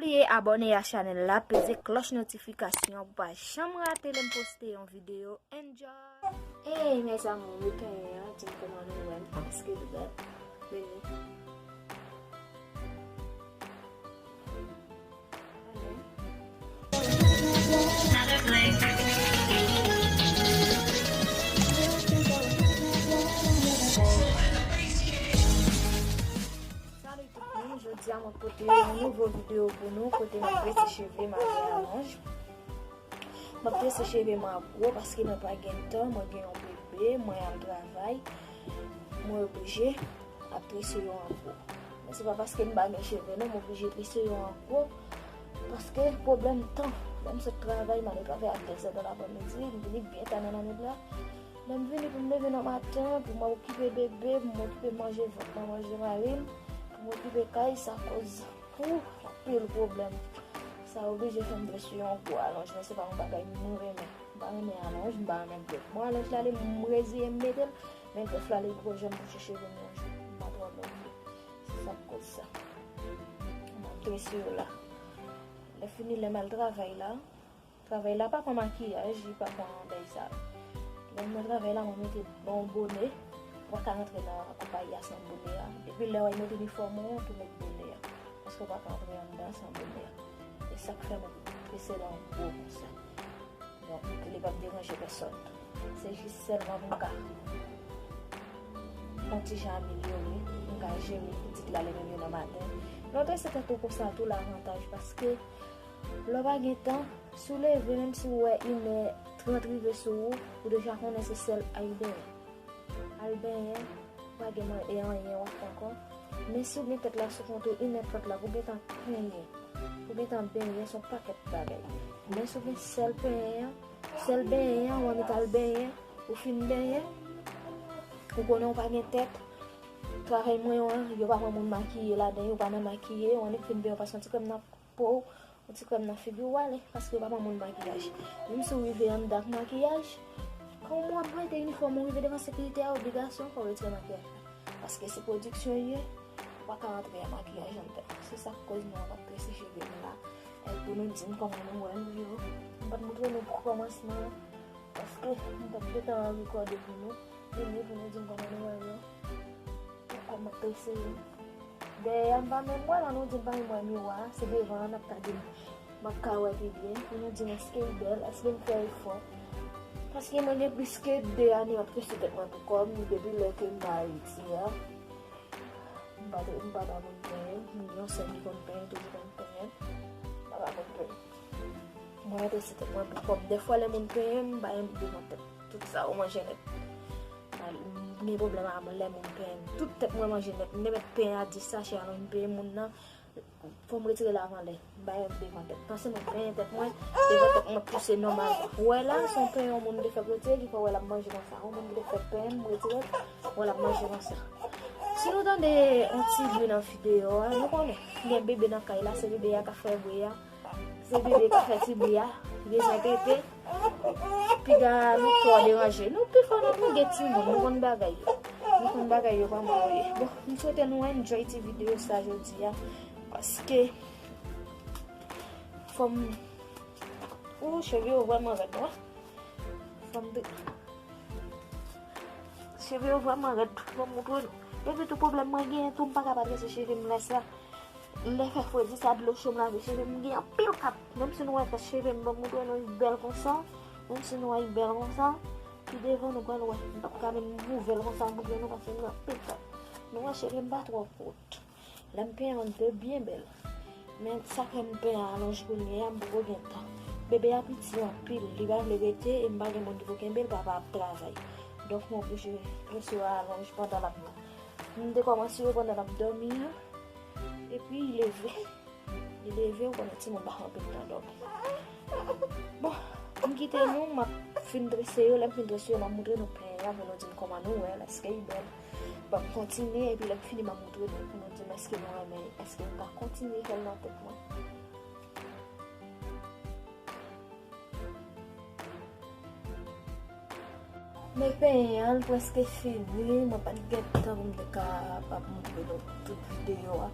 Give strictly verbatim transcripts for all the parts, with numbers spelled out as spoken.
Bliye abòne a chanèl la, peze klòch notifikasyon pou pa janm rate lè m poste yon videyo. Enjoy! Hey, mes amours, nou penyen an, di m kòman nou wè l, èske l bèl? Vini. Salut tout moun, jodi a mwen pote yon nouvo videyo pou nou kote mwen trese cheve m avè alonj. Mwen trese cheve m an gwo paske mwen pa gen tan, mwen gen yon bebe, mwen al travay, mwen oblije ap trese yo an gwo. Men se pa paske m pa gen cheve non, m oblije trese yo an gwo paske pwoblèm tan. Lè m sot travay, m ale travay a dèzè nan lapremidi, m vini byen ta nan lannwit la. Lè m vini pou m leve nan maten, pou m okipe bebe, pou m okipe manje vant mwen, manje mari m, pou m okipe kay, sa koz pou anpil pwoblèm. Sa oblije fè m trese yon gwo alonj, men se pa yon bagay mwen renmen. M pa renmen alonj, m pa renmen grèf. Bon, alonj la, li, m reziye m mete l, men grèf la, li poko janm bouche cheve m yon jou. M pa twò renmen li. Se sa k koz sa. M ap trese yo la. Lè fini, lè m al travay la, travay la pa pran makiyaj, li pa pran bèy sa. Lè m nan travay la, mwen mete bon bone. Ou pa ka rantre nan konpayi a san bone a. Depi lè w al met inifòm ou, ou tou met bone a. Paske ou pa ka rantre anndan san bone a. E sa k fè mwen trese l an gwo konsa. Donk, li p ap deranje pèsòn. Se jis sèlman pou m ka fè yon ti jan amelyore, pou m ka jere pitit la lè menm yo nan maten. Lè w trese tèt ou konsa tou, l avantaj paske lè w pa gen tan, si w leve, menm si w wè inè trant rive sou ou, ou deja konnen se sèl al benyen. Al benyen, ou pa gen mwen e anyen w ap fè ankò. Men si w gen tèt la sou kont ou, inè trant la, pou w gentan penyen, pou w gentan benyen, se yon pakèt bagay. Men si w gen sèl penyen an, sèl benyen an, w annik al benyen, ou fin benyen, ou konnen w pa gen tèt, travay mwen yo an, yo pa pran moun makiye ladan yo, pa nan makiye, w annik fin benyen, w pase yon ti krèm nan po w, yon ti krèm nan figi w, w ale, paske yo pa pran moun makiyaj. Menm si w rive anndan ak makiyaj, kan w ap mete inifòm ou rive devan sekirite a, obligasyon fò w retire makiyaj la. Paske se pwodiksyon l ye, ou pa ka rantre ak makiyaj anndan. Se sa k koz mwen ap trese cheve m la. E pou nou di m kòman nou wè l yo. M pa t montre nou pou kòmansman an, paske m t ap gentan rekòde pou nou. Vini pou nou di m kòman nou wè l yo. Kòman trese yo. Dèyè a m pa menm wè, lè nou di m pa menm wè miwa a, se devan an n ap ka di m. M ap ka wè pi byen, pou nou di m èske l bèl, èske m fè efò. Paske mwen gen plis ke de ane m ap trese tèt mwen pou kò m, depi lè ke m pa Ayiti a. M pa t, m pa t konn penyen, m gen yon sè m ki konn penyen, toujou konn penyen m, m pa konn penyen. Mwen rete se tèt mwen pou kò m. Dèfwa lè moun penyen m, m pa renmen devan tèt. Tout sa ou manje nèt. M gen pwoblèm a lè moun penyen m. Tout tèt mwen manje nèt. M te mèt penyen a dis sachè alò m penyen moun nan. Fò m retire l avan lè. M pa renmen devan tèt. Panse mwen penyen tèt mwen, devan tèt mwen pouse nòmal. Ou wè la, se yon penyen yon moun te fè pou retire, ki fè w wè l ap manje konsa. Yon moun ki te fè penyen m, m retire l, ou wè l ap manje konsa. Si nou tande yon ti bri nan videyo a, nou konnen. Gen bebe nan kay la, se bebe a k ap fè bri a. Se bebe k ap fè ti bri a, li bezwen tete. Piga nou twò deranje. Nou pi fò nan pige timoun, nou konn bagay yo. Nou konn bagay yo kòman yo ye. Bon, m swete nou enjoy ti videyo sa jodi a. Paske fò m, ou, cheve yo vrèman rèd, wi. Fò m de, cheve yo vrèman rèd, fò m montre nou. Epi tou pwoblèm mwen genyen tou, m pa ka pa trese cheve m lè sa. Lè fè fredi sa, dlo cho m lave cheve m, m gen anpil kap. Menm si nou wè tèt cheve m, ban m montre nou, li bèl konsa. Menm si nou wè li bèl konsa, pi devan nou pral wè. M p ap ka menm ouvè l konsa, montre nou, paske m gen anpil kap. Nou wè cheve m pa twò kout. Lè m penyen an, li te byen bèl. Men sa fè m penyen alonj kounye a, m poko gen tan. Bebe a piti anpil, li pa vle rete, e m pa gen moun ki pou kenbe l, papa ap travay. Donk, m oblije trese yo alonj pandan l ap, m te kòmanse yo pandan l ap dòmi an. Epi, li leve. Li leve, ou konnen timoun pa fè anpil tan dòmi. Bon, m kite nou, m ap fin trese yo. Lè m fin trese yo, m ap montre nou penyen an pou nou di m kòman nou wè l, èske li bèl. Bon, m kontinye, epi lè m fini, m ap montre nou pou nou di m èske nou renmen, èske m ka kontinye fè l nan tèt mwen. Men penyen an, l prèske fini, mwen pa t gen tan pou m te kapab montre nou tout videyo a.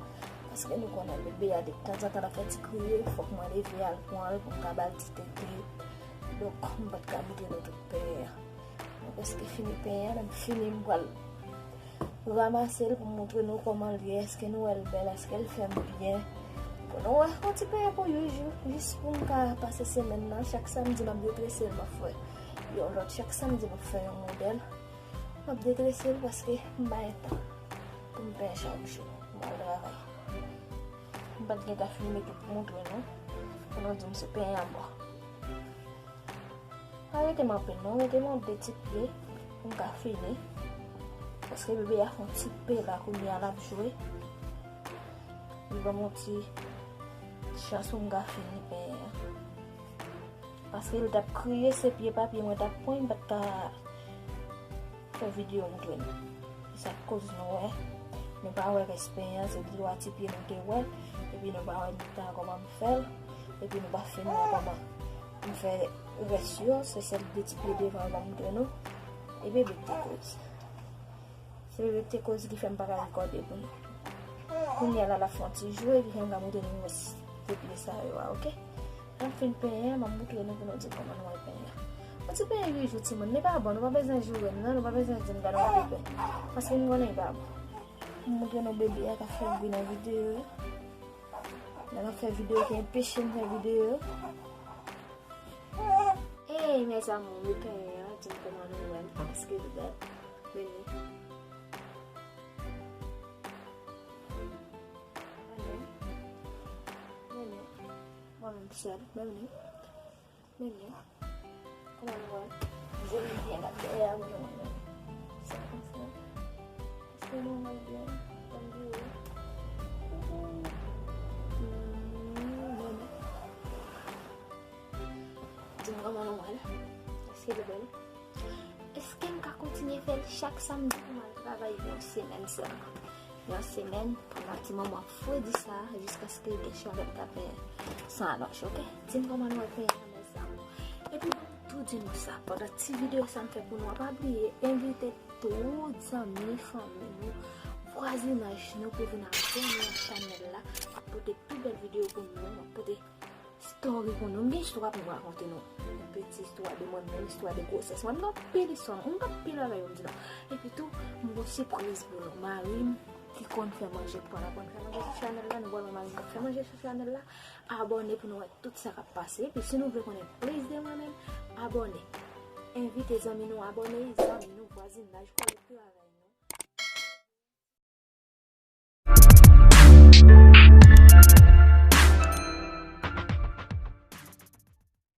Paske nou konnen bebe a de tanzantan l ap fè ti kriye, fòk mwen leve al pran l pou m ka ba l ti tete. Donk, m pa t ka moutre nou tout penyen an. Mwen prèske fini penyen an, lè m fini, m pral ranmase l pou m moutre nou kòman l ye, èske nou wè l bèl, èske l fè m byen. Pou nou wè, yon ti penyen pou uit jou, jis pou m ka pase semèn nan, chak samdi m ap detrese l, m ap fè yon lòt, chak samdi m ap fè yon modèl. M ap detrese l paske m bay tan pou m penyen chak jou. M al travay. M pa t gentan filme tout pou montre nou. Kounye a di m se penyen an bon. Pa rete m anpil non, rete m yon de ti pye pou m ka fini. Paske bebe a fè yon ti pe la kounye a l ap jwe. Li ban m yon ti chans pou m ka fini penyen an. Paske li t ap kriye, se pye pa pye mwen t ap pran, m pa t ka fè videyo moutre nou. E sa k koz nou wè, nou pa wè rès penyen an, se de twa ti pye nou te wè, epi nou pa wè mitan an kòman m fè l, epi nou pa fin wè kòman m fè rès yo, se sèl de ti pye devan yo m moutre nou, e bebe k te koz. Se bebe k te koz ki fè m pa ka rekòde pou nou. Kounye a la, l ap fè yon ti jwe, ki fè m ka moutre nou rès de pye sa yo a, oke? Lè m fin penyen an, m ap moutre nou pou nou di kòman nou wè penyen an. Yon ti penyen uit jou, timoun, li pa bon, nou pa bezwen joure m non, nou pa bezwen di m gade yon bebe. Paske m konnen li pa bon. M moutre nou bebe a k ap fè bri nan videyo yo. Lè m ap fè videyo, ki anpeche m fè videyo. Hey, mes amours, m penyen an, di m kòman nou wè l, èske l bèl? Men li. Men li. Men li. Mwen menm sèl, men li. Men li. Kòman nou wè l? Joli byen la, dèyè a, mwen menm. Sa konsa. Èske nou wè l byen? Ban m di wi. Hmm, men li. Di m kòman nou wè l? Èske l bèl? Èske m ka kontinye fè l chak samdi pou m al travay yon semèn sèlman? Yon semèn, pandan ti moman fredi sa a, jiskaske gen chalè k ap fè san alòch, oke? Di m kòman nou wè penyen an, mes amours. Epi, ban m tou di nou sa, pandan ti videyo sa m fè pou nou an, pa bliye envite tout zanmi, fanmi nou, vwazinaj nou pou vin abòne ak chanèl la. M ap pote pi bèl videyo pou nou, m ap pote story pou nou. M gen istwa pou m rakonte nou. Yon peti istwa de mwen menm, istwa de gwosès mwen. M gen anpil istwa, m gen anpil bagay pou m di nou. Epi tou, m gen yon sipriz pou nou. Mari m ki konn fè manje, ki konn aprann fè manje sou chanèl la, nou pral wè mari m k ap fè manje sou chanèl la. Abòne pou nou wè tout sa k ap pase. Epi si nou vle konnen plis de mwen menm, abòne. Envite zanmi nou abòne, zanmi nou, vwazinaj, kolèg, travay nou.